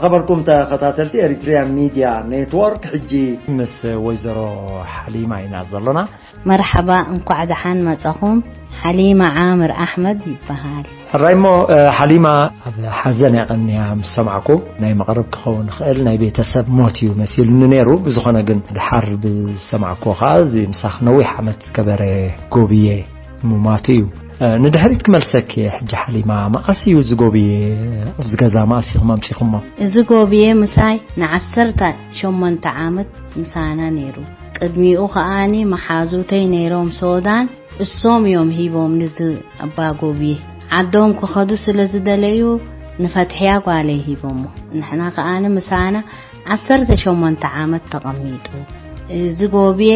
ኸበርኩም ተኸታተልቲ ኤሪትሪያን ሚድያ ኔትወርክ፣ ሕጂ ምስ ወይዘሮ ሓሊማ ኢና ዘሎና። መርሓባ፣ እንኳዕ ደሓን መጻኹም። ሓሊማ ዓምር ኣሕመድ ይበሃል። ሕራይ እሞ፣ እ፣ ሓሊማ፣ ኣብ ሓዘን እያ ቀንያ ምስ ሰማዕኩ። ናይ መቐርብ ክኸውን ይኽእል፣ ናይ ቤተሰብ ሞት እዩ መሲሉኒ ነይሩ። ብዝኾነ ግን፣ ድሓር ብዝሰማዕኩ ኸኣ፣ እዚ ምሳኽ ነዊሕ ዓመት ዝገበረ ጎብየ ምሟቱ እዩ። እ፣ ንድሕሪት ክመልሰኪ እየ። ሕጂ ሓሊማ፣ መኣስ እዩ እዚ ጎብየ? ኣብዚ ገዛ መኣስ ኢኹም ኣምጺኹሞ? እዚ ጎብየ ምሳይ ንዓሰርተ ሸሞንተ ዓመት ምሳና ነይሩ። ቅድሚኡ ከኣኒ መሓዙተይ ነይሮም ሶዳን፣ እሶም እዮም ሂቦም ንዚ ኣባ ጎብየ። ዓዶም ክኸዱ ስለ ዝደለዩ ንፈትሕያ ጓለይ ሂቦሞ። ንሕና ከኣኒ ምሳና ዓሰርተ ሸሞንተ ዓመት ተቐሚጡ። እዚ ጎብየ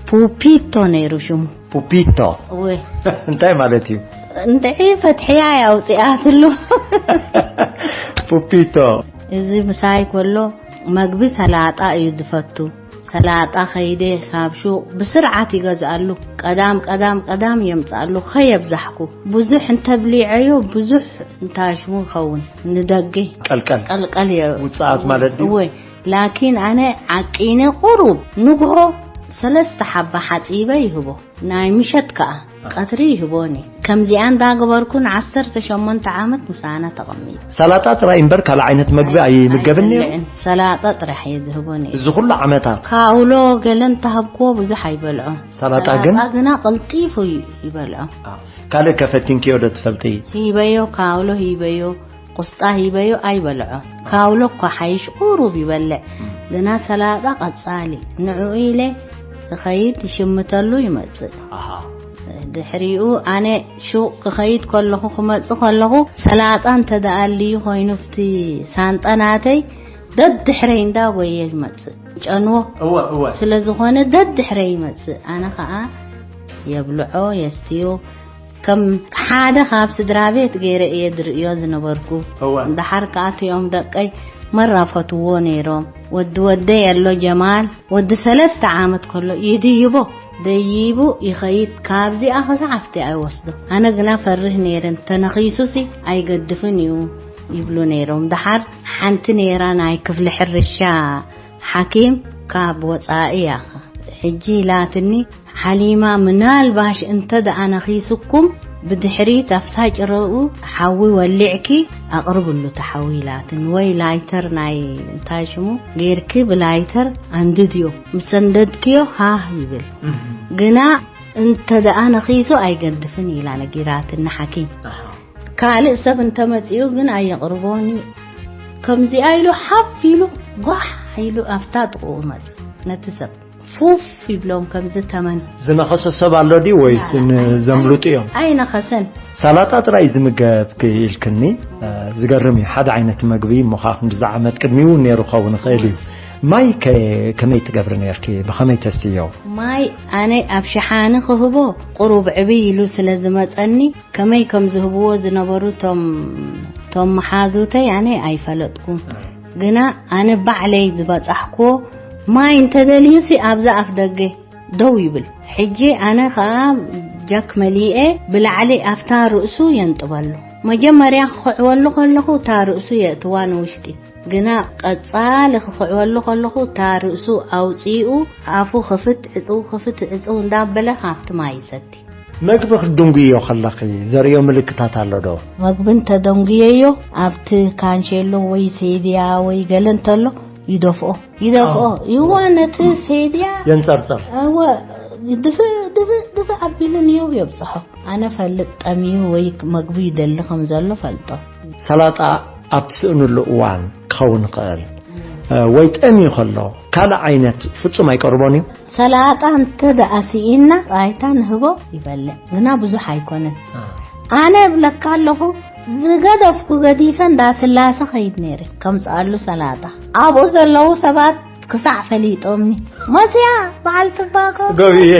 ፑፒቶ ነይሩ ሽሙ። ፑፒቶ? እወ። እንታይ ማለት እዩ? እንድዒ ፈትሕያ እያ ኣውፂኣትሉ። ፑፒቶ። እዚ ምሳይ ከሎ መግቢ ሰላጣ እዩ ዝፈቱ። ሰላጣ ኸይደ ካብ ሹቕ ብስርዓት ይገዝኣሉ። ቀዳም፣ ቀዳም፣ ቀዳም የምጽኣሉ፣ ኸየብዛሕኩ። ብዙሕ እንተብሊዐዮ፣ ብዙሕ እንታሽሙ ይኸውን። ንደገ ቀልቀል። ቀልቀል እየ። ውጽኣት ማለት ድዩ? እወ። ላኪን ኣነ ዓቂነ ቁሩብ ንግሆ ሰለስተ ሓባ ሓጺበ ይህቦ። ናይ ምሸት ከኣ ቀትሪ ይህቦኒ። ከምዚኣ እንዳገበርኩ ንዓሰርተ ሸሞንተ ዓመት ምሳና ተቐሚጡ። ሰላጣ ጥራይ እምበር ካልእ ዓይነት መግቢ ኣይምገበን ነይሩ? ኣይበልዕን። ሰላጣ ጥራሕ እየ ዝህቦ ነይሩ። እዚ ኩሉ ዓመታት? ካውሎ ገለ እንተሃብክዎ ብዙሕ ኣይበልዖ። ሰላጣ ግን? ሰላጣ ግና ቀልጢፉ ይ-፣ ይበልዖ። አ፣ ካልእ ከ ፈቲንክዮ ዶ ትፈልጢ? ሂበዮ፣ ካውሎ ሂበዮ፣ ቁስጣ ሂበዮ ኣይበልዖ። ካውሎ እኳ ሓይሽ ቁሩብ ይበልዕ። እም። ግና ሰላጣ ቀጻሊ። ንዕኡ ኢለ ክኸይድ ይሽምተሉ ይመጽእ። ኣሃ። ድሕሪኡ ኣነ ሹቕ ክኸይድ ከለኹ፣ ክመጽእ ከለኹ፣ ሰላጣ እንተ ደኣ ኣልዩ ኮይኑ፣ ኣብቲ ሳንጣ ናተይ ደድሕረይ እንዳጎየ ይመጽእ። ጨንዎ እወ፣ እወ። ስለ ዝኾነ ደድሕረይ ይመጽእ። ኣነ ኸኣ የብልዖ፣ የስትዮ። ከም ሓደ ካብ ስድራ ቤት ገይረ እየ ዝርእዮ ዝነበርኩ። እወ። ደሓር ከኣ እቲኦም ደቀይ መራ ፈትዎ ነይሮም። ወዲ ወደይ ኣሎ ጀማል፣ ወዲ ሰለስተ ዓመት ከሎ ይድይቦ፣ ደይቡ ይኸይድ፣ ካብዚኣ ክሳዕ ኣብቲ ኣይወስዶ። ኣነ ግና ፈርህ ነይረ፣ እንተነኺሱሲ ኣይገድፍን እዩ ይብሉ ነይሮም። ደሓር ሓንቲ ነይራ ናይ ክፍሊ ሕርሻ ሓኪም ካብ ወጻኢ እያ። ሕጂ ኢላትኒ፣ ሓሊማ፣ ምናልባሽ እንተ ደኣ ነኺስኩም፣ ብድሕሪት ኣብታ ጭረኡ ሓዊ ወሊዕኪ ኣቕርብሉ፣ እቲ ሓዊ ኢላትኒ። ወይ ላይተር፣ ናይ እንታይ ሽሙ፣ ጌርኪ ብላይተር ኣንድድዮ። ምስ ኣንደድክዮ ሃህ ይብል። እህ። ግና እንተ ደኣ ነኺሱ ኣይገድፍን ኢላ ነጊራትኒ ሓኪም። ኣሃ። ካልእ ሰብ እንተመጺኡ ግን ኣየቕርቦን እዩ። ከምዚኣ ኢሉ ሓፍ ኢሉ ጓሕ ኢሉ ኣብታ ጥቕኡ መጽእ። ነቲ ሰብ ፉፍ ይብሎም ከምዚ ተመን። ዝነኸሶ ሰብ ኣሎ ድዩ ወይስ ላ፣ ላ፣ ንዘምልጡ እዮም? ኣይነኸሰን። ሰላጣ ጥራይ ዝምገብ ክኢልክኒ፣ እ፣ ዝገርም እዩ። ሓደ ዓይነት መግቢ እሞ ኸዓ ክንድዚ ዓመት ቅድሚኡ እውን ነይሩ ክኸውን ይኽእል እዩ። ማይ ከ-፣ ከመይ ትገብሪ ነይርኪ? ብኸመይ ተስትዮ? ማይ ኣነ ኣብ ሸሓኒ ክህቦ ቁሩብ ዕብይ ኢሉ ስለ ዝመጸኒ፣ ከመይ ከም ዝህብዎ ዝነበሩ ቶም፣ ቶም መሓዙተይ ኣነ ኣይፈለጥኩን። ግና ኣነ ባዕለይ ዝበጻሕክዎ ማይ እንተደልዩሲ ኣብዛ ኣፍ ደገ ደው ይብል። ሕጂ ኣነ ኸኣ ጃክ መሊኤ ብላዕሊ ኣብታ ርእሱ የንጥበሉ። መጀመርያ ክኽዕወሉ ከለኹ እታ ርእሱ የእትዋ ንውሽጢ። ግና ቀጻሊ ክኽዕወሉ ከለኹ እታ ርእሱ ኣውጺኡ ኣፉ ክፍት ዕጽው ክፍት ዕጽው እንዳበለ ካብቲ ማይ ይሰቲ። መግቢ ክትድንጉዮ ከለኺ ዘርእዮ ምልክታት ኣሎ ዶ? መግቢ እንተደንጉየዮ ኣብቲ ካንሼሎ ወይ ሴድያ ወይ ገለ እንተሎ ይደፍኦ። ይደፍኦ። ኣዎ። ይዋ ነቲ ሴድያ የንጸርጸር። እወ፣ ድፍእ፣ ድፍእ፣ ድፍእ ኣቢሉ ንየው የብጽሖ። ኣነ ፈልጥ ጠምዩ ወይ መግቢ ይደሊ ከም ዘሎ ፈልጦ። ሰላጣ ኣብ ትስእንሉ እዋን ክኸውን ይኽእል። እ፣ ወይ ጠምዩ ከሎ ካልእ ዓይነት ፍጹም ኣይቀርቦን እዩ። ሰላጣ እንተ ደኣ ስኢና ጣይታ ንህቦ ይበልዕ፣ ግና ብዙሕ ኣይኮነን። አ። ኣነ እብለካ ኣለኹ፣ ዝገደፍኩ ገዲፈ እንዳ ስላሰ ኸይድ ነይረ፣ ከምጽኣሉ ሰላጣ። ኣብኡ ዘለዉ ሰባት ክሳዕ ፈሊጦምኒ። መስያ በዓል ትባኮ። ጎብየ።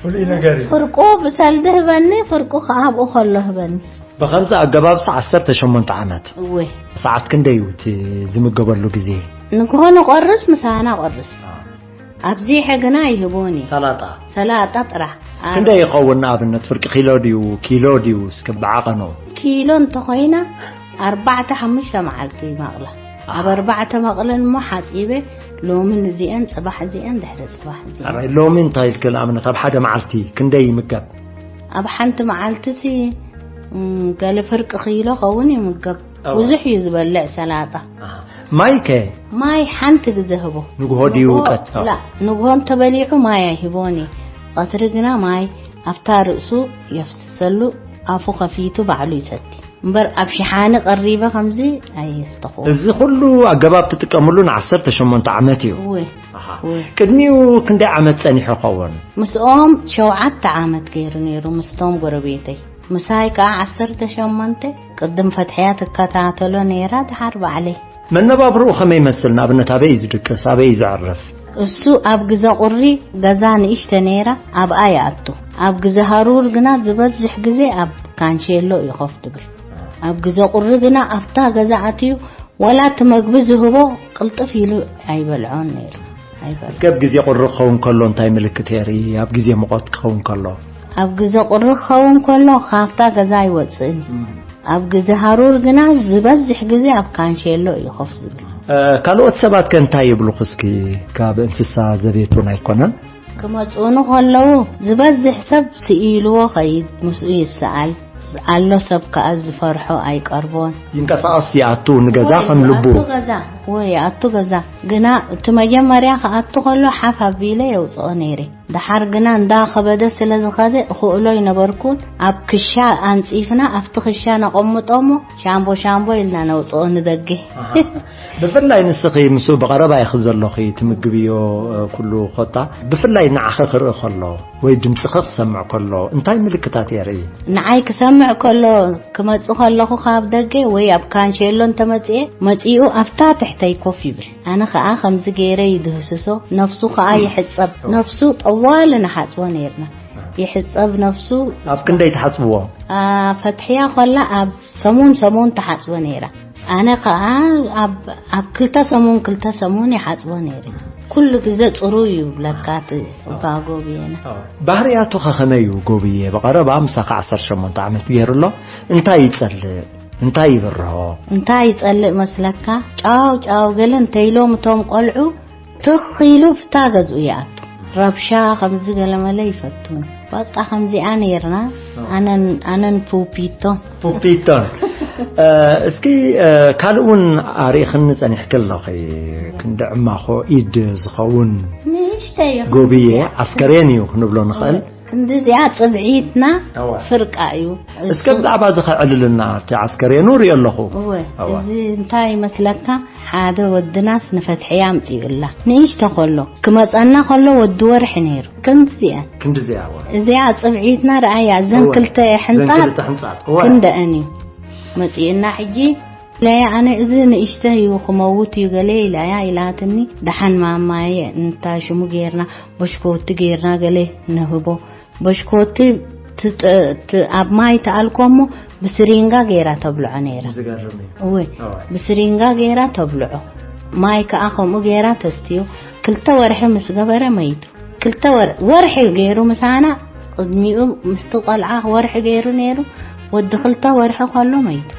ፍሉይ ነገር እዩ። ፍርቁ ብሰልዲ ህበኒ፣ ፍርቁ ከኣ ኣብኡ ከሎ ህበኒ። ብኸምዚ ኣገባብሲ ዓሰርተ ሸሞንተ ዓመት። እወ። ሰዓት ክንደይ እዩ እቲ ዝምገበሉ ግዜ? ንግሆ ንቆርስ፣ ምሳና ቆርስ። አ። ኣብዚሐ ግና ይህቦኒ። ሰላጣ። ሰላጣ ጥራሕ። አ። ክንደይ ይኸውን ንኣብነት? ፍርቂ ኪሎ ድዩ፣ ኪሎ ድዩ? እስከ ብዓቐኑ። ኪሎ እንተኾይና ኣርባዕተ ሓሙሽተ መዓልቲ ይመቕላ። ኣብ ኣርባዕተ መቕለን እሞ ሓጺበ፣ ሎምን እዚአን፣ ጽባሕ እዚአን፣ ድሕሪ ጽባሕ እዚአን። ኣራይ፣ ሎሚ እንታይ ኢልክ? ንኣብነት ኣብ ሓደ መዓልቲ ክንደይ ይምገብ? ኣብ ሓንቲ መዓልቲ ሲ፣ እም፣ ገለ ፍርቂ ኪሎ ኸውን ይምገብ። እዋ። ብዙሕ እዩ ዝበልዕ ሰላጣ። ኣሃ። ማይ ከ? ማይ ሓንቲ ግዜ ህቦ። ንግሆ ድዩ ንግሆ፣ ቀትሪ? ላ፣ ንግሆ እንተበሊዑ ማይ ኣይህቦን እየ። ቀትሪ ግና ማይ ኣብታ ርእሱ የፍስሰሉ፣ ኣፉ ከፊቱ ባዕሉ ይሰቲ። እምበር ኣብ ሽሓኒ ቀሪበ ከምዚ ኣየስተኹ። እዚ ኩሉ ኣገባብ ትጥቀምሉ ንዓሰርተ ሸሞንተ ዓመት እዩ? እወ። ኣሃ። እወ። ቅድሚኡ ክንደይ ዓመት ጸኒሑ ኸውን? ምስኦም ሸውዓተ ዓመት ገይሩ ነይሩ፣ ምስቶም ጎረቤተይ። ምሳይ ከኣ ዓሰርተ ሸሞንተ፣ ቅድም ፈትሕያ ትከታተሎ ነይራ፣ ድሓር ባዕለይ። መነባብርኡ ከመይ ይመስል? ንኣብነት ኣበይ እዩ ዝድቅስ? ኣበይ እዩ ዘዕርፍ? እሱ ኣብ ግዘ ቁሪ ገዛ ንእሽተ ነይራ፣ ኣብኣ ይኣቱ። ኣብ ግዘ ሃሩር ግና ዝበዝሕ ግዜ ኣብ ካንሼሎ እዩ ኮፍ ትብል። ኣብ ግዘ ቁሪ ግና ኣብታ ገዛ ኣትዩ፣ ዋላ እቲ መግቢ ዝህቦ ቅልጥፍ ኢሉ ኣይበልዖን ነይሩ። ኣይበልዖን። እስከ ኣብ ግዜ ቁሪ ክኸውን ከሎ እንታይ ምልክት የርኢ? ኣብ ግዜ ሙቐት ክኸውን ከሎ? ኣብ ግዜ ቁሪ ክኸውን ከሎ ካብታ ገዛ ኣይወጽእን። እም። ኣብ ግዜ ሃሩር ግና ዝበዝሕ ግዜ ኣብ ካንሼሎ እዩ ኮፍ ዝብል። እ፣ ካልኦት ሰባት ከ እንታይ ይብሉኽ? እስኪ ካብ እንስሳ ዘቤት እውን ኣይኮነን? ክመጽኡኒ ከለዉ ዝበዝሕ ሰብ ስኢልዎ ኸይድ፣ ምስኡ ይሰኣል። ኣሎ ሰብ ከኣ ዝፈርሖ ኣይቀርቦን። ይንቀሳቐስ ይኣቱ ንገዛ ወይ ከም ልቡ። ይኣቱ ገዛ፣ ወይ ይኣቱ ገዛ። ግና እቲ መጀመርያ ክኣቱ ከሎ ሓፍ ኣቢለ የውጽኦ ነይረ። ደሓር ግና እንዳኸበደ ስለ ዝኸደ እኽእሎ ይነበርኩን፣ ኣብ ክሻ ኣንጺፍና ኣብቲ ክሻ ነቐምጦ እሞ ሻምቦ ሻምቦ ኢልና ነውጽኦ ንደገ። ኣሃ። ብፍላይ ንስኺ ምስኡ ብቐረባ ኢኺ ዘሎኺ ትምግብዮ፣ እ፣ ኩሉ ኮታ። ብፍላይ ንዓኺ ክርኢ ከሎ ወይ ድምጽኺ ክሰምዕ ከሎ እንታይ ምልክታት የርኢ? ንዓይ ክሰምዕ ከሎ፣ ክመጽእ ከለኹ ካብ ደገ ወይ ኣብ ካንሼሎ እንተመጽኤ፣ መጺኡ ኣብታ ትሕተይ ኮፍ ይብል። ኣነ ኸኣ ከምዚ ገይረ ይድህስሶ፣ ነፍሱ ኸኣ ይሕጸብ። ነፍሱ ጠዋሊ ንሓጽቦ ነይርና። ይሕጸብ ነፍሱ። ኣብ ክንደይ ትሓጽብዎ? ኣ፣ ፈትሕያ ኸላ ኣብ ሰሙን ሰሙን ትሓጽቦ ነይራ። ኣነ ኸኣ ኣብ፣ ኣብ ክልተ ሰሙን፣ ክልተ ሰሙን ይሓጽቦ ነይረ። ኩሉ ግዜ ጽሩይ እዩ ብለካ እቲ እባ ጎብየና። ኣዎ። ባህርያቱ ኸ ከመይ እዩ ጎብየ? ብቐረባ ምሳኻ ዓሰርተ ሸሞንተ ዓመት ገይሩ ኣሎ። እንታይ ይጸልእ? እንታይ ይብርሆ? እንታይ ይጸልእ መስለካ? ጫው ጫው ገለ እንተኢሎም እቶም ቆልዑ ትኽ ኢሉ ፍታ ገዝኡ ይኣቱ። ረብሻ ከምዚ ገለመለ ይፈቱን። በቃ ከምዚኣ ነይርና። ኣዎ። ኣነን፣ ኣነን ፑፒቶን። ፑፒቶን። እ፣ እስኪ፣ እ፣ ካልእ እውን ኣርኢኽኒ ጸኒሕኪ ኣለኺ። ክንዲ ዕማኾ ኢድ ዝኸውን ንእሽተይ እዩ። ጎብየ፣ ዓስከሬን እዩ ክንብሎ ንኽእል። ክንዲ እዚኣ ጽብዒትና ኣዋ። ፍርቃ እዩ። እስከ ብዛዕባ እዚ ከዕልልና፣ ኣብቲ ዓስከሬኑ ሪኦ ኣለኹ። እወ፣ ኣዋ። እዚ እንታይ ይመስለካ? ሓደ ወድናስ ንፈትሕያ ኣምጺኡላ። ንእሽቶ ከሎ፣ ክመጸና ከሎ ወዲ ወርሒ ነይሩ። ክንዲ እዚኣን። ክንዲ እዚኣ፣ ኣዋ። እዚኣ ጽብዒትና ረኣያ፣ እዘን እወ። ክልተ እዘን ሕንጻጥ ክልተ ሕንጻጥ፣ እወ። ክንደአን እዩ። መጺእና ሕጂ ኢለያ፣ ኣነ እዚ ንእሽቶ እዩ ክመውት እዩ ገለ ኢላያ ኢላትኒ። ደሓን ማማየ እንታይ ሽሙ ጌርና፣ በሽኮቲ ጌርና ገለ ንህቦ። በሽኮቲ ትጥ-፣ ት-፣ ኣብ ማይ ተኣልኮ እሞ ብስሪንጋ ጌራ ተብልዖ ነይራ። ዝገርም እዩ። እወ፣ ኣዋ። ብስሪንጋ ጌራ ተብልዖ። ማይ ከኣ ከምኡ ጌራ ተስትዮ። ክልተ ወርሒ ምስ ገበረ መይቱ። ክልተ ወር-፣ ወርሒ ገይሩ ምሳና፣ ቅድሚኡ ምስቲ ቆልዓ ወርሒ ገይሩ ነይሩ። ወዲ ክልተ ወርሒ ከሎ መይቱ።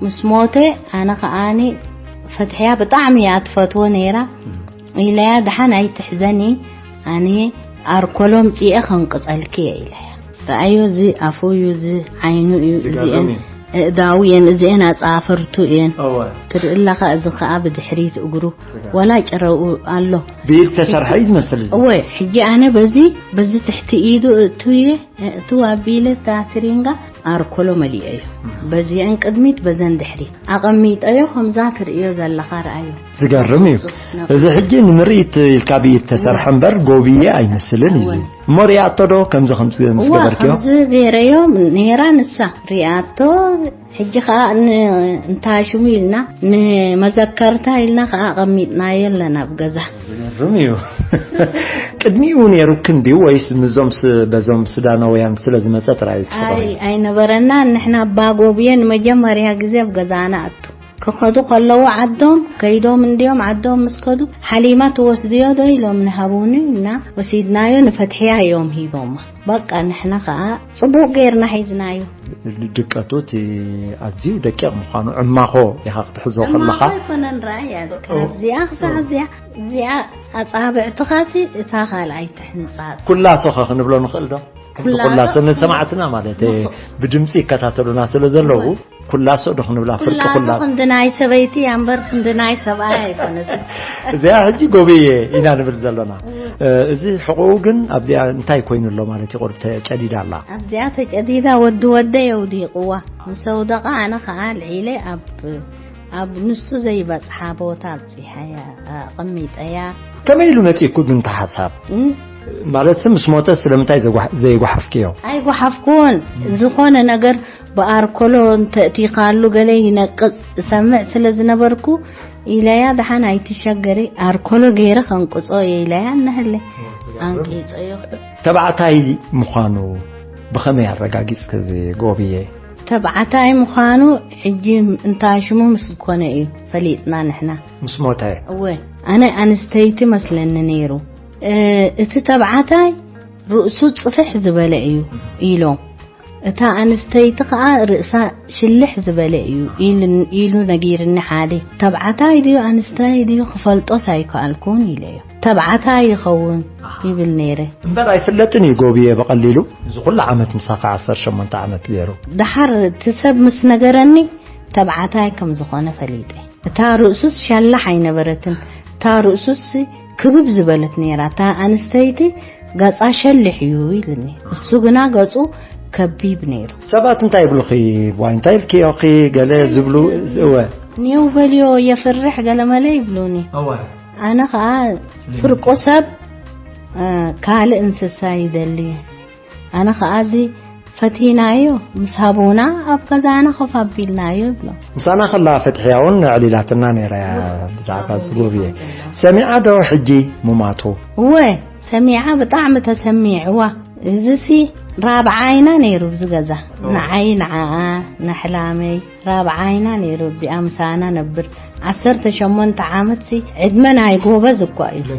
ምስ ሞተ ኣነ ከኣኒ ፈትሕያ ብጣዕሚ እያ ትፈትዎ ነይራ። እም። ኢለያ፣ ደሓን ኣይትሕዘኒ፣ ኣነ ኣርኮሎም ጽኤ ከንቅጸልኪ እየ ኢለያ። ረኣዮ፣ እዚ ኣፉ እዩ፣ እዚ ዓይኑ እዩ፣ ዝገርም እዚአን እዩ። እእዳው እየን፣ እዚአን ኣጻፍርቱ እየን። እወ። ትርኢ ኣለኻ፣ እዚ ኸኣ ብድሕሪት እግሩ ዝገርም። ዋላ ጭረኡ ኣሎ። ብኢድ ተሰርሐ እዩ ዝመስል እዚ። እወ፣ ሕጂ ኣነ በዚ፣ በዚ ትሕቲ ኢዱ እእትው እየ፣ እእትው ኣቢለ እታ ስሪንጋ ኣርኮሎ መሊኦ እዩ። እም። በዚአን ቅድሚት፣ በዘን ድሕሪት ኣቐሚጠዮ፣ ከምዛ ትርእዮ ዘለኻ ረኣዮ። ዝገርም እዩ። ነቑ። እዚ ሕጂ ንምርኢት ኢልካ ብኢድ ተሰርሐ እምበር ጎብየ ኣይመስልን እዩ። እወ። እሞ ሪኣቶ ዶ ከምዚ ከምዚ ምስ እዋ፣ ገበርክዮ? ከምዚ ገይረዮ ነይራ ንሳ። ሪኣቶ፣ ሕጂ ኸኣ ን-፣ እንታይ ሽሙ ኢልና፣ ንመዘከርታ ኢልና ኸኣ ኣቐሚጥናዮ ኣለና ኣብ ገዛ። ዝገርም እዩ። ቅድሚኡ ነይሩክን ድዩ ወይስ ምዞም ስ-፣ በዞም ሱዳናውያን ስለ ዝመጸ ጥራይ እዩ ትኸውን? ኣይ፣ ኣይነበረና። ንሕና ኣባ ጎብየ ንመጀመርያ ግዜ ኣብ ገዛና ኣቱ። ክኸዱ ከለዉ ዓዶም ከይዶም እንድዮም፣ ዓዶም ምስ ከዱ ሓሊማ ትወስድዮ ዶ ኢሎም ንሃቡኒ እና ወሲድናዮ፣ ንፈትሕያ እዮም ሂቦማ። በቃ ንሕና ኸኣ ጽቡቕ ጌርና ሒዝናዮ። ድቀቱ እቲ ኣዝዩ ደቂቕ ምዃኑ፣ ዕማኾ ኢኻ ክትሕዞ ከለኻ። እማኾ ኣይኮነን፣ ራእያ። ካብዚኣ ክሳዕ እዚኣ፣ እዚኣ ኣጻብዕትኻሲ እታ ካልኣይ ትሕንጻጽ። ኩላሶኸ ክንብሎ ንኽእል ዶ? ኩላሶ ኩላሶ ንሰማዕትና ማለት፣ ብድምፂ ይከታተሉና ስለ ዘለዉ፣ ኩላሶ ዶ ክንብላ? ፍርቂ ኩላሶ ኩላሶ። ክንዲ ናይ ሰበይቲ እያ እምበር ክንዲ ናይ ሰብኣይ ኣይኮነትን። እዚኣ ሕጂ ጎብየ ኢና ንብል ዘለና። እዚ ሕቑኡ ግን ኣብዚኣ እንታይ ኮይኑ ኣሎ ማለት እዩ? ቁሩብ ተጨዲዳ ኣላ። ኣብዚኣ ተጨዲዳ ወዲ ወደይ የውዲቕዋ። ምስ ኣውደቓ ኣነ ኸዓ ልዒለ ኣብ ኣብ ንሱ ዘይበጽሓ ቦታ ኣብጺሐያ ኣቐሚጠያ። ከመይ ኢሉ መጺእኩ ግን እቲ ሓሳብ? እም? ማለትሲ ምስ ሞተ ስለምንታይ ዘጓሕ-፣ ዘይጓሓፍክዮ? ኣይጓሓፍኩዎን። ዝኾነ ነገር ብኣርኮሎ እንተእቲኻሉ ገለ ይነቅጽ እሰምዕ ስለ ዝነበርኩ ኢለያ፣ ደሓን ኣይትሸገሪ፣ ኣርኮሎ ገይረ ከንቅጾ እየ ኢለያ፣ እነሀለ ኣንቂጸዮ። ተባዕታይ ምዃኑ ብኸመይ ኣረጋጊጽኪ እዚ ጎብየ? ተባዕታይ ምዃኑ ሕጂ እንታይ ሽሙ ምስ ኮነ እዩ ፈሊጥና ንሕና። ምስ ሞተ። እወ፣ ኣነ ኣንስተይቲ መስለኒ ነይሩ። እ፣ እቲ ተባዕታይ ርእሱ ጽፍሕ ዝበለ እዩ ኢሎም። እታ ኣንስተይቲ ኸኣ ርእሳ ሽልሕ ዝበለ እዩ ኢል-፣ ኢሉ ነጊርኒ ሓደ። ተባዕታይ ድዩ ኣንስተይቲ ድዩ ክፈልጦስ ኣይከኣልኩን ኢለዮ። ተባዕታይ ይኸውን ይብል ነይረ። እምበር ኣይፍለጥን እዩ ጎብየ ብቐሊሉ። እዚ ኩሉ ዓመት ምሳኻ ዓሰርተ ሸሞንተ ዓመት ገይሩ። ደሓር እቲ ሰብ ምስ ነገረኒ ተባዕታይ ከም ዝኾነ ፈሊጠ። እታ ርእሱስ ሸላሕ ኣይነበረትን። እታ ርእሱስ ክብብ ዝበለት ነይራ። እታ ኣንስተይቲ ገጻ ሸልሕ እዩ ኢልኒ። እሱ ግና ገጹ ከቢብ ነይሩ። ሰባት እንታይ ይብሉኺ? ዋይ እንታይ ኢልክዮኺ? ገለ ዝብሉ እወ። ኔው በልዮ የፍርሕ ገለ መለ ይብሉኒ። እወ። ኣነ ኸኣ ፍርቁ ሰብ እ፣ ካልእ እንስሳ ይደሊ። ኣነ ኸኣ እዚ ፈቲናዮ ምስ ሃቡና ኣብ ገዛና ኮፍ ኣቢልናዮ ይብሎ። ምሳና ከላ ፈትሕያ እውን ኣዕሊላትና ነይራ እያ ብዛዕባ እዚ ጎብየ። ሰሚዓ ዶ ሕጂ ሙማቱ? እወ፣ ሰሚዓ ብጣዕሚ ተሰሚዕዋ። እዚሲ ራብዓይና ነይሩ ኣብዚ ገዛ። ንዓይ፣ ንዓኣ፣ ንሕላመይ ራብዓይና ነይሩ። ኣብዚኣ ምሳና ነብር ዓሰርተ ሸሞንተ ዓመትሲ ዕድመ ናይ ጎበዝ እኳ እዩ።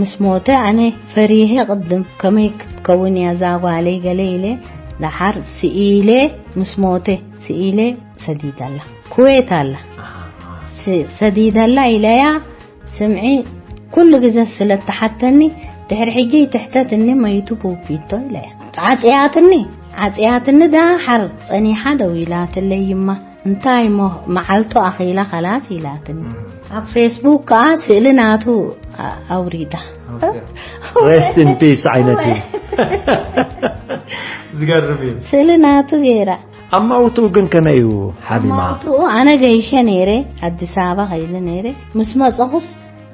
ምስ ሞተ ኣነ ፈሪሄ ቅድም ከመይ ክትከውን እያ እዛ ጓለይ ገለ ኢለ ደሓር ስኢለ ምስ ሞተ ስኢለ ሰዲደላ። ኩዌት ኣላ። ስ-፣ ሰዲደላ ኢለያ ስምዒ ኩሉ ግዜ ስለ እትሓተኒ ድሕሪ ሕጂ ይትሕተትኒ መይቱ ቡቢቶ ኢለያ። ዓጽያትኒ፣ ዓጽያትኒ ደሓር ጸኒሓ ደዊላትለይ ይማ። እንታይ እሞ መዓልቱ ኣኺላ ኸላስ ኢላትኒ። ኣብ ፌስቡክ ከኣ ስእሊ ናቱ ኣ-፣ ኣውሪዳ። Rest in peace ዓይነት እዩ። ዝገርም እዩ። ስእሊ ናቱ ገይራ። ኣማውትኡ ግን ከመይ እዩ ሓሊማ? ኣማውትኡ ኣነ ገይሸ ነይረ፣ ኣዲስ ኣበባ ከይደ ነይረ። ምስ መጸኹስ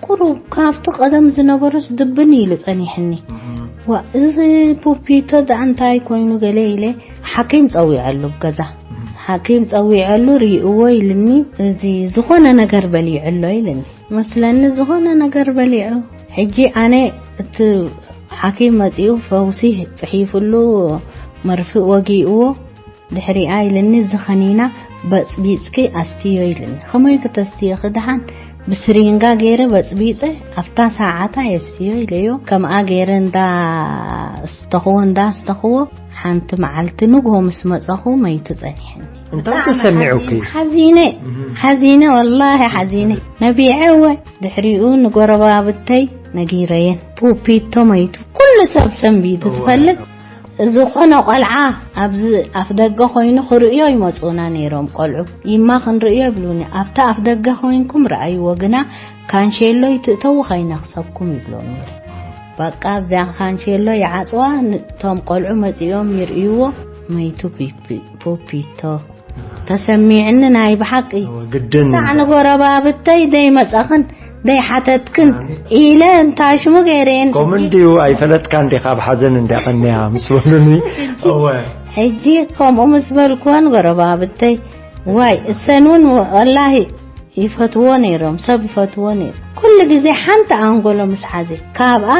ቁሩብ ካብቲ ቀደም ዝነበሮስ ድብን ኢሉ ጸኒሕኒ። ዋ፣ እዚ ፑፒቶ ደኣ እንታይ ኮይኑ ገለ ኢለ ሓኪም ጸዊዐሉ ኣብ ገዛ። ሓኪም ጸዊዐሉ ሪእዎ ኢልኒ፣ እዚ ዝኾነ ነገር በሊዑ ኣሎ ኢልኒ። መስለኒ ዝኾነ ነገር በሊዑ። ሕጂ ኣነ እቲ ሓኪም መጺኡ ፈውሲ ጽሒፉሉ መርፍእ ወጊእዎ። ድሕሪኣ ኢልኒ፣ እዚ ኸኒና በጽቢጽኪ ኣስትዮ ኢልኒ። ከመይ ክተስትዮ ክድሓን ብስሪንጋ ገይረ በጽቢጸ ኣብታ ሰዓታ የስትዮ ኢለዮ። ከምኣ ገይረ እንዳ ስተኽዎ፣ እንዳ ስተኽዎ፣ ሓንቲ መዓልቲ ንግሆ ምስ መጸኹ መይቱ ጸኒሕኒ። እንታይ ብጣዕሚ ተሰሚዑኪ? ሓዚነ፣ ሓዚነ፣ ሓዚነ፣ ወላሂ ሓዚነ። ነቢዐ እወ። ድሕሪኡ ንጎረባብተይ ነጊረየን። ፑፒቶ መይቱ። ኩሉ ሰብ ሰንቢዱ እወ። ትፈልጥ? ዝኾነ ቆልዓ ኣብዚ ኣፍ ደገ ኮይኑ ክርእዮ ይመጹና ነይሮም ቆልዑ። ይማ ክንርእዮ ይብሉኒ። ኣብታ ኣፍ ደገ ኮይንኩም ረኣይዎ፣ ግና ካንሼሎ ይትእተዉ ከይነኽሰብኩም ይብሎም ነይሩ። በቃ ኣብዚኣ ካንሼሎ ይዓጽዋ፣ ን-፣ እቶም ቆልዑ መጺኦም ይርእይዎ፣ መይቱ ፒ-፣ ፒ-፣ ፖፒቶ። ተሰሚዕኒ ናይ ብሓቂ። እወ፣ ግድን። ሳዕ ንጎረባብተይ ደይ መጻኽን ደይ ሓተትክን ኣነ ኢለ እንታይ ሽሙ ገይረየን። ከምኡ እንድዩ ኣይፈለጥካን ዲኻ ኣብ ሓዘን እንድያ ቀንያ ምስ በሉኒ። እወ። ሕጂ ከምኡ ምስ በልኩወን ጎረባብተይ፣ ዋይ፣ እሰን እውን ወላሂ ይፈትዎ ነይሮም፣ ሰብ ይፈትዎ ነይሩ። ኩሉ ግዜ ሓንቲ ኣንጎሎ ምስ ሓዘ፣ ካብኣ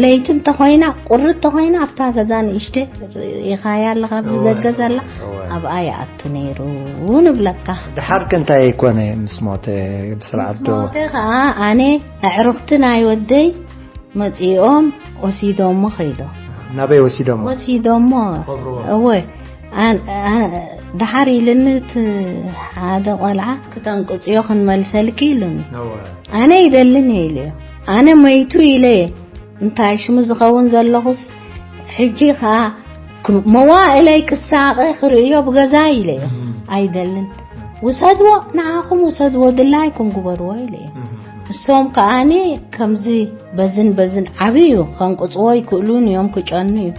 ለይቲ እንተኾይና፣ ቁሪ እንተኾይና፣ ኣብታ ገዛ ንእሽተ ኢኻያ ኣለኻ፣ ኣብዚ እወ፣ ደገ ዘላ፣ እወ። ኣብኣ ይኣቱ ነይሩ ንብለካ። ድሓር ከ እንታይ ኮነ ምስ ሞተ ብስርዓት ዶ? ሞተ ኸዓ ኣነ ኣዕሩኽቲ ናይ ወደይ መጺኦም ወሲዶሞ ኸይዶ። ናበይ ወሲዶሞ? ወሲዶሞ። ቀብርዎ። እወ። ኣን- ኣን- ድሓር ኢልኒ እቲ ሓደ ቆልዓ፣ "ክተንቅፅዮ ክንመልሰልኪ" ኢሉኒ። ኣነ ይደልን እየ ኢለዮ። ኣነ መይቱ ኢለ እየ። እንታይ ሽሙ ዝኸውን ዘለኹስ፣ ሕጂ ኸዓ ክ- መዋእለይ ክሳቐ ክርእዮ ብገዛ ኢለ እየ። ኣይደልን። ውሰድዎ፣ ንዓኹም ውሰድዎ፣ ድላይኩም ግበርዎ ኢለ እየ። እሶም ከዓኒ ከምዚ በዝን በዝን ዓብዩ ከንቅፅዎ ይክእሉን እዮም፣ ክጨኑ እዩ።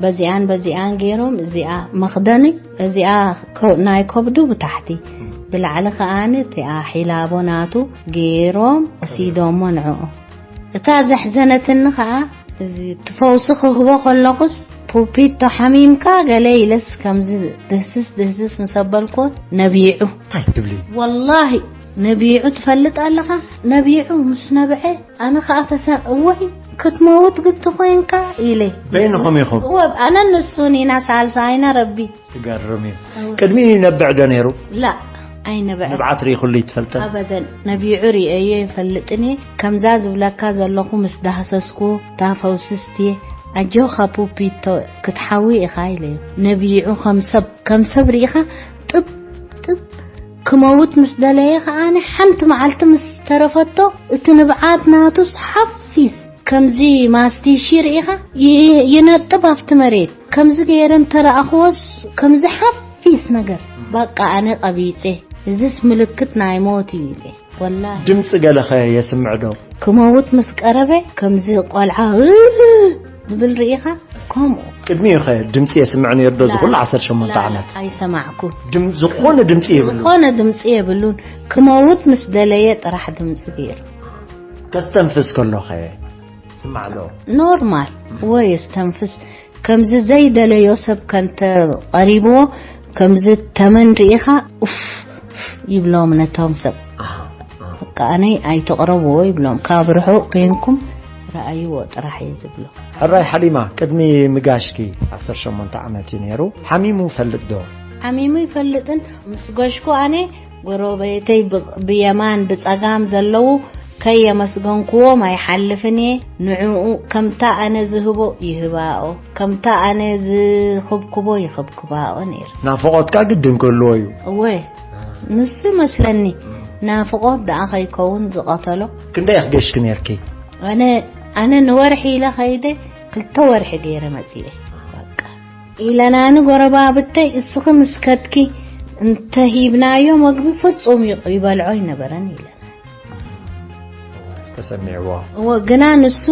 በዚኣን በዚኣን ገይሮም፣ እዚኣ መኽደኒ፣ እዚኣ ኮ- ናይ ከብዱ ብታሕቲ፣ ብላዕሊ ከዓኒ እቲኣ ሒላቦ ናቱ ገይሮም ወሲዶሞ ንዕኡ። እታ ዘሕዘነትኒ ከኣ፣ እዚ ትፈውሲ ክህቦ ከለኹስ፣ ፑፒቶ ሓሚምካ ገለ ኢለስ ከምዚ ድህስስ ድህስስ ምስ ኣበልኩዎስ፣ ነቢዑ። እንታይ ትብሊ? ወላሂ ነቢዑ። ትፈልጥ ኣለኻ? ነቢዑ ምስ ነብዐ፣ ኣነ ከኣ ተሰ-፣ "እወይ፣ ክትመውት ግዲ ኮይንካ?" ኢለ። በይንኹም ኢኹም? እወ፣ ኣነ ንሱን ኢና፣ ሳልሳይና ረቢ። ትገርም እዩ። እወ። ቅድሚ ይነብዕ ዶ ነይሩ? ላ፣ ኣይነብዐ። ንብዓት ርኢኹሉ ይትፈልጠን? ኣበደን። ነቢዑ ርእየዮ ይፈልጥን እየ። ከምዛ ዝብለካ ዘለኹ ምስ ዳህሰስኩዎ፣ እታ ፈውስስቲ፣ "ኣጆኻ ፑፒቶ፣ ክትሓዊ ኢኻ" ኢለዮ። ነቢዑ ከም ሰብ፣ ከም ሰብ ርኢኻ ጥብ፣ ጥብ፣ ክመውት ምስ ደለየ ከዓኒ ሓንቲ መዓልቲ ምስ ተረፈቶ፣ እቲ ንብዓት ናቱስ ሓፊስ፣ ከምዚ ማስቲሺ ርኢኻ ይ-፣ ይነጥብ ኣብቲ መሬት። ከምዚ ገይረ እንተረኣኽዎስ፣ ከምዚ ሓፊስ ነገር። በቃ ኣነ ቀቢጸ፣ "እዝስ ምልክት ናይ ሞት እዩ" ኢለ። ወላሂ። ድምፂ ገለኸ የስምዕ ዶ? ክመውት ምስ ቀረበ፣ ከምዚ ቆልዓ ዝብል ርኢኻ፣ ከምኡ። ቅድሚኡ ኸ ድምፂ የስምዕ ነይሩ ዶ? እዚ ላ፣ ኩሉ ዓሰርተ ሸሞንተ ላ፣ ዓመት? ኣይሰማዕኩ። ድም-፣ ዝኾነ ድምፂ የብሉን? ዝኾነ ድምፂ የብሉን። ክመውት ምስ ደለየ ጥራሕ ድምፂ ገይሩ። ከስተንፍስ ከሎ ኸ ስማዕ ዶ? ኖርማል። ወይ የስተንፍስ። ከምዚ ዘይደለዮ ሰብ ከንተ ቀሪብዎ፣ ከምዚ ተመን ርኢኻ፣ "ኡፍ" ይብሎም ነቶም ሰብ። ኣሃ፣ ኣሃ። በቃ ኣነይ "ኣይተቕረብዎ" ይብሎም። "ካብ ርሑቕ ኮይንኩም ረኣይዎ ጥራሕ" እየ ዝብሎ። ሕራይ ሓሊማ፣ ቅድሚ ምጋሽኪ ዓሰርተ ሸሞንተ ዓመት እዩ ነይሩ። ሓሚሙ ፈልጥ ዶ? ሓሚሙ ይፈልጥን ምስ ገሽኩ ኣነ ጎረቤተይ ብ-፣ ብየማን ብጸጋም ዘለዉ ከየመስገንክዎም ኣይሓልፍን እየ። ንዕኡ ከምታ ኣነ ዝህቦ ይህባኦ፣ ከምታ ኣነ ዝኽብክቦ ይኽብክባኦ ነይሩ። ናፍቖትካ ግድን ክህልዎ እዩ። እወ፣ ንሱ ይመስለኒ። ናፍቖት ደኣ ከይከውን ዝቐተሎ። ክንደይ ኢኺ ገሽኪ ነይርኪ? ኣነ፣ ኣነ ንወርሒ ኢለ ኸይደ፣ ክልተ ወርሒ ገይረ መጺኤ። በቃ። ኢለናኒ ጎረባብተይ፣ "እስኺ ምስ ከድኪ እንተሂብናዮ መግቢ ፍጹም ይ-፣ ይበልዖ ኣይነበረን" ኢለና። ተሰሚዕዎ። እወ፣ ግና ንሱ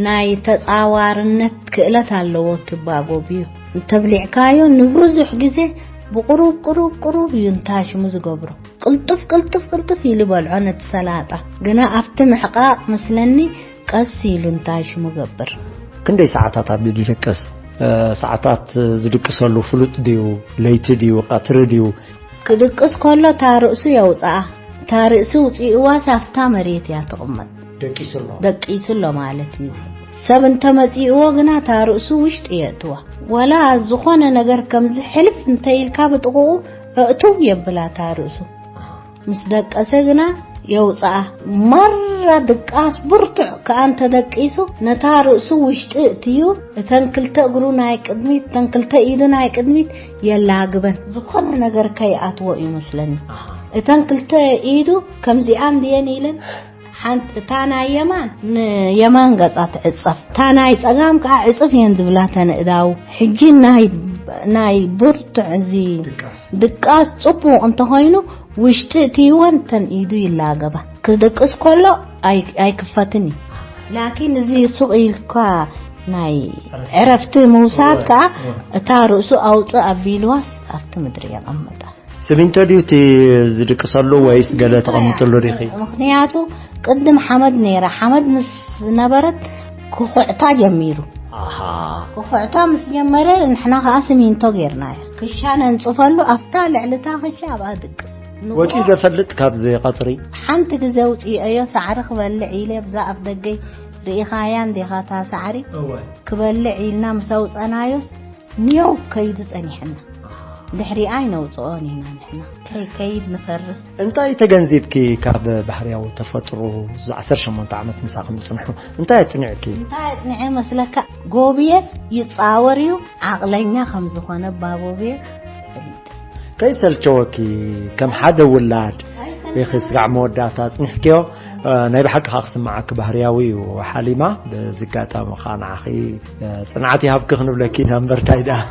ናይ ተጻዋርነት ክእለት ኣለዎ። ትባጎብዩ እንተብሊዕካዮ ንብዙሕ ግዜ ብቁሩብ፣ ቁሩብ፣ ቁሩብ እዩ እንታይ ሽሙ ዝገብሮ። ቅልጥፍ፣ ቅልጥፍ፣ ቅልጥፍ ኢሉ በልዖ ነቲ ሰላጣ። ግና ኣብቲ ምሕቃቕ መስለኒ ቀስ ኢሉ እንታይ ሽሙ ገብር። ክንደይ ሰዓታት ኣብ ድድቅስ? እ፣ ሰዓታት ዝድቅሰሉ ፍሉጥ ድዩ? ለይቲ ድዩ? ቀትሪ ድዩ? ክድቅስ ከሎ እታ ርእሱ የውጽኣ። እታ ርእሲ ውጽእዋስ ኣብታ መሬት እያ ትቕመጥ። ደቂሱ ኣሎ። ደቂሱ ኣሎ ማለት እዩ። ሰብ እንተመጺእዎ ግና እታ ርእሱ ውሽጢ የእትዋ። ወላ ዝኾነ ነገር ከምዚ ሕልፍ እንተ ኢልካ ብጥቕኡ እእትው የብላ እታ ርእሱ። ምስ ደቀሰ ግና የውጽኣ። ማራ ድቃስ ብርቱዕ ከኣ እንተ ደቂሱ ነታ ርእሱ ውሽጢ እእትዩ፣ እተን ክልተ እግሩ ናይ ቅድሚት፣ እተን ክልተ ኢዱ ናይ ቅድሚት የላግበን። ዝኾነ ነገር ከይኣትዎ እዩ መስለኒ። ኣሃ። እተን ክልተ ኢዱ ከምዚኣን ድየን ኢለን፣ ሓንቲ እታ ናይ የማን ንየማን ገጻ ትዕጸፍ፣ እታ ናይ ጸጋም ከኣ ዕጽፍ እየን ዝብላ ተን እዳው። ሕጂ ናይ፣ ናይ ብርቱዕ እዚ ድቃስ። ድቃስ ጽቡቕ እንተኾይኑ ውሽጢ እትይወን ተን ኢዱ ይላገባ። ክድቅስ ከሎ ኣይ-፣ ኣይክፈትን እዩ። ላኪን እዚ ሱቕ ኢልካ ናይ ዕረፍቲ ምውሳድ ከኣ እታ ርእሱ ኣውጽእ ኣቢልዋስ ኣብቲ ምድሪ የቐምጣ። ስሚንቶ ድዩ እቲ ዝድቅሰሉ ወይስ ገለ ተቐምጥሉ ዲኺ? ምኽንያቱ ቅድም ሓመድ ነይራ። ሓመድ ምስ ነበረት ክኹዕታ ጀሚሩ። ኣሃ። ክኹዕታ ምስ ጀመረ ንሕና ከኣ ስሚንቶ ጌርናዮ። ክሻ ነንጽፈሉ፣ ኣብታ ልዕልታ ክሻ ኣብኣ ድቅስ። ንግሆ ወጺኡ ዘፈልጥ ካብዚ ቀጽሪ? ሓንቲ ግዜ ውጽእዮ ሳዕሪ ክበልዕ ኢለ ብዛ ኣፍ ደገይ ርኢኻያ እንዲኻ እታ ሳዕሪ? እወ። ክበልዕ ኢልና ምስ ኣውጸናዮስ ኒዮው ከይዱ ጸኒሐና። ድሕሪኣ ኣይነውፅኦን ኢና ንሕና። ከይከይድ ንፈርህ። እንታይ ተገንዚብኪ ካብ ባህርያዊ ተፈጥሮ? እዚ ዓሰርተ ሸሞንተ ዓመት ምሳኹም ዝፅንሑ እንታይ ኣፅኒዕኪ? እንታይ ኣፅኒዐ መስለካ? ጎብየስ ይፃወር እዩ፣ ዓቕለኛ ከም ዝኾነ ባቦብየ ፈሊጠ። ከይሰልቸወኪ ከም ሓደ ውላድ? ኢኺ ስጋዕ መወዳእታ ኣፅኒሕክዮ። እ፣ ናይ ብሓቂ ከዓ ክስምዓኪ ባህርያዊ እዩ ሓሊማ። በዚ ኣጋጣሚ ከዓ ንዓኺ፣ እ፣ ፅንዓት ይሃብኪ ክንብለኪ ኢና እምበር እንታይ ደኣ።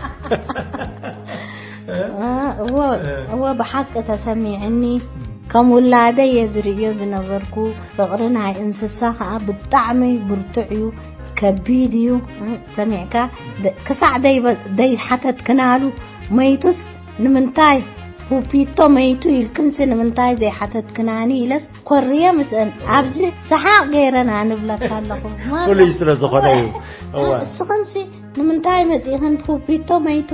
እ፣ እዎ፣ እዎ፣ ብሓቂ ተሰሚዕኒ። ከም ውላደይ እየ ዝርእዮ ዝነበርኩ። ፍቕሪ ናይ እንስሳ ከዓ ብጣዕሚ ብርቱዕ እዩ፣ ከቢድ እዩ። እ፣ ሰሚዕካ ደ-፣ ክሳዕ ደይበ-፣ ደይሓተትክናሉ፣ መይቱስ ንምንታይ ፑፒቶ መይቱ ኢልክንሲ ንምንታይ ዘይሓተትክናኒ ኢለስ ኮርየ ምስአን ኣብዚ ሰሓቕ ገይረን ኣንብለካ ኣለኹ። ፍሉይ ስለ ዝኾነ እዩ። እወ። እስኽንሲ ንምንታይ መጺእኽን ፑፒቶ መይቱ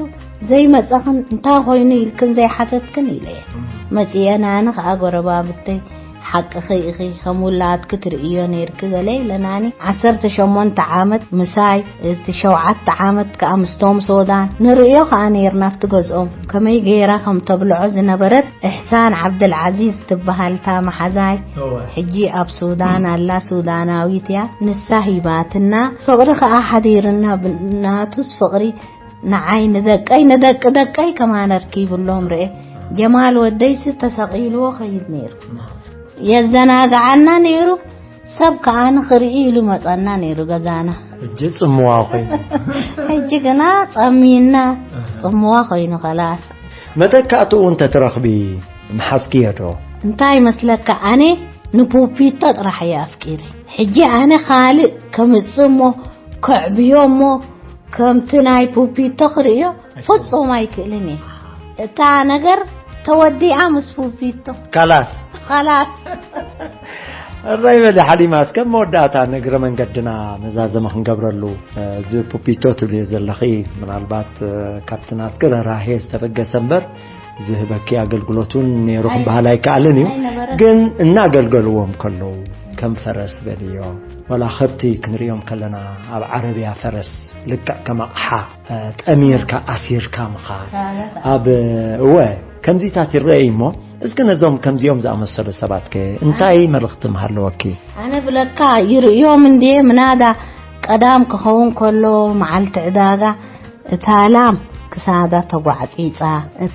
ዘይመጸኽን እንታይ ኮይኑ ኢልክን ዘይሓተትክን ኢለየ። መጺኤን ኣነ ኸኣ ጎረባብተይ ሓቅኺ ኢኺ ከም ውላድኪ ትርእዮ ነይርኪ ገለ ኢለናኒ። ዓሰርተ ሸሞንተ ዓመት ምሳይ እቲ ሸውዓተ ዓመት ከኣ ምስቶም ሶዳን ንርእዮ ከኣ ነይርና ኣብቲ ገዝኦም። ከመይ ገይራ ከም ተብልዖ ዝነበረት እሕሳን ዓብደልዓዚዝ ትበሃል እታ መሓዛይ። እወ። ሕጂ ኣብ ሱዳን ኣላ፣ ሱዳናዊት እያ። ንሳ ሂባትና፣ ፍቕሪ ከኣ ሓዲርና። ብናቱስ ፍቕሪ ንዓይ ንደቀይ፣ ንደቂ ደቀይ ከማን ኣርኪብሎም ርኤ። ጀማል ወደይሲ ተሰቒልዎ ኸይድ ነይሩ። የዘናግዓና ነይሩ። ሰብ ከኣ ንኽርኢ ኢሉ መጸና ነይሩ ገዛና። ሕጂ ጽምዋ ኮይኑ። ሕጂ ግና ጸሚና። ኣህ። ጽምዋ ኮይኑ ኸላስ። መተካእትኡ እንተትረኽቢ ምሓዝክዮ ዶ? እንታይ መስለካ፣ ኣነ ንፑፒቶ ጥራሕ እየ ኣፍቂረ። ሕጂ ኣነ ካልእ ከምጽእ እሞ ከዕብዮ እሞ ከምቲ ናይ ፑፒቶ ክርእዮ ፍጹም ኣይክእልን እየ። እታ ነገር ተወዲኣ ምስ ፑፒቶ። ካላስ። ካላስ። እራይ በሊ ሓሊማ፣ እስከ መወዳእታ ንእግረ መንገድና መዛዘሚ ክንገብረሉ፣ እዚ ፑፒቶ ትብልዮ ዘለኺ፣ ምናልባት ካብቲ ናትኪ ርህራሄ ዝተበገሰ እምበር ዝህበኪ ኣገልግሎት እውን ነይሩ ኣይ-፣ ክበሃል ኣይከኣልን እዩ። ኣይነበረን። ግን እናገልገልዎም ከለዉ ከም ፈረስ በልዮ፣ ወላ ከብቲ ክንሪኦም ከለና ኣብ ዓረብያ ፈረስ ልክዕ ከም ኣቕሓ፣ እ፣ ጠሚርካ ኣሲርካ ምኻድ። ሳላ ኣብ፣ እወ፣ ከምዚታት ይረኣይ እሞ፣ እስኪ ነዞም ከምዚኦም ዝኣመሰሉ ሰባትከ እንታይ መልእኽቲ ምሃለወኪ? ኣነ ብለካ ይርእዮም እንድየ፣ ምናዳ ቀዳም ክኸውን ከሎ መዓልቲ ዕዳጋ እታ ላም ክሳዳ ተጓዕጺጻ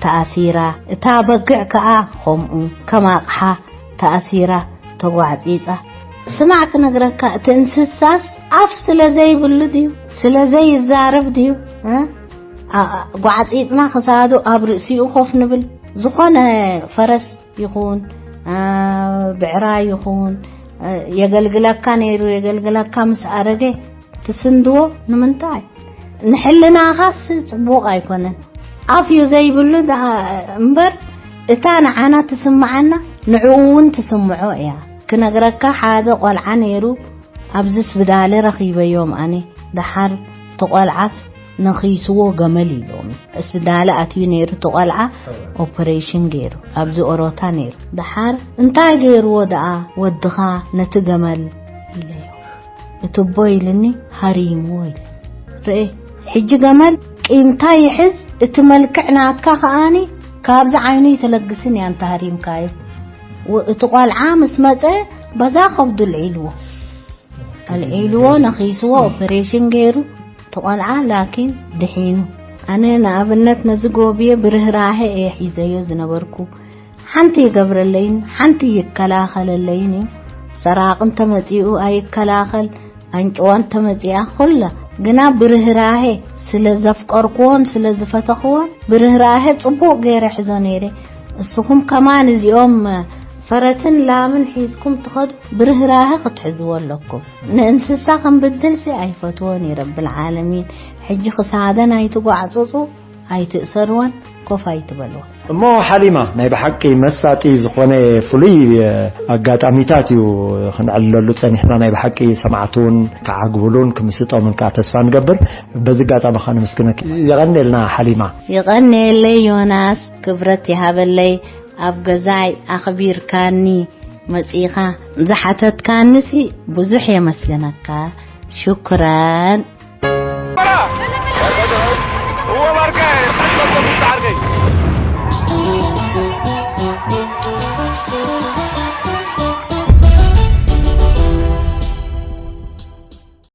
ተኣሲራ፣ እታ በግዕ ከኣ ከምኡ ከም ኣቕሓ ተኣሲራ ተጓዕጺጻ። ስማዕ ክነግረካ፣ እቲ እንስሳስ ኣፍ ስለ ዘይብሉ ድዩ? ስለ ዘይዛረብ ድዩ? እ? ኣ-፣ ጓዕጺጽና ክሳዱ ኣብ ርእሲኡ ኮፍ ንብል። ዝኾነ ፈረስ ይኹን፣ እ፣ ብዕራይ ይኹን፣ እ፣ የገልግለካ ነይሩ፣ የገልግለካ ምስ ኣረገ ትስንድዎ ንምንታይ? ንሕልናኻስ ጽቡቕ ኣይኮነን። ኣፍ እዩ ዘይብሉ ደኣ እምበር፣ እታ ንዓና ትስምዓና ንዕኡ እውን ትስምዖ እያ። ክነግረካ፣ ሓደ ቆልዓ ነይሩ፣ ኣብዚ ስብዳለ ረኺበዮም ኣነ። ደሓር እቲ ቆልዓስ ነኺስዎ ገመል ኢሎም። ስብዳለ ኣትዩ ነይሩ እቲ ቆልዓ፣ ኦፐሬሽን ገይሩ። ኣብዚ ኦሮታ ነይሩ። ደሓር እንታይ ገይርዎ ደኣ ወድኻ ነቲ ገመል ኢለዮ። እቲ ኣቦ ኢልኒ፣ ሃሪምዎ ኢለ። ርኤ፣ ሕጂ ገመል ቂምታ ይሕዝ፣ እቲ መልክዕ ናትካ ከኣኒ ካብዚ ዓይኑ ይተለግስን እያ እንተ ሃሪምካዮ። ወ-፣ እቲ ቆልዓ ምስ መጸ በዛ ከብዱ ኣልዒልዎ። ኣልዒልዎ፣ ነኺስዎ፣ ኦፐሬሽን ገይሩ፣ እቲ ቆልዓ ላኪን ድሒኑ። ኣነ ንኣብነት ነዚ ጎብየ ብርህራሄ እየ ሒዘዮ ዝነበርኩ። ሓንቲ ይገብረለይን ሓንቲ ይከላኸለለይን እዩ። ሰራቒ እንተመጺኡ ኣይከላኸል፣ ኣንጭዋ እንተመጺኣ ኩላ። ግና ብርህራሄ ስለ ዘፍቀርኩዎን ስለ ዝፈተኽዎን ብርህራሄ ጽቡቕ ገይረ ሕዞ ነይረ። እስኹም ከማን እዚኦም ፈረስን ላምን ሒዝኩም ትኸዱ ብርህራሄ ክትሕዝዎ ኣለኩም። ንእንስሳ ከም ብድልሲ ኣይፈትዎን እየ ረብል ዓለሚን። ሕጂ ክሳደን ኣይትጓዕጽጹ። ኣይትእሰርወን፣ ኮፍ ኣይትበልወን። እሞ ሓሊማ፣ ናይ ብሓቂ መሳጢ ዝኾነ ፍሉይ ኣጋጣሚታት እዩ ክንዕልለሉ ጸኒሕና። ናይ ብሓቂ ሰማዕቲ እውን ክዓግብሉን ክምስጦምን ከዓ ተስፋ ንገብር። በዚ ኣጋጣሚ ከዓ ነመስግነኪ። የቐንየልና ሓሊማ። የቐንየለይ ዮናስ፣ ክብረት ይሃበለይ። ኣብ ገዛይ ኣኽቢርካኒ መጺኻ ዝሓተትካኒሲ ብዙሕ የመስግነካ። ሽኩራን።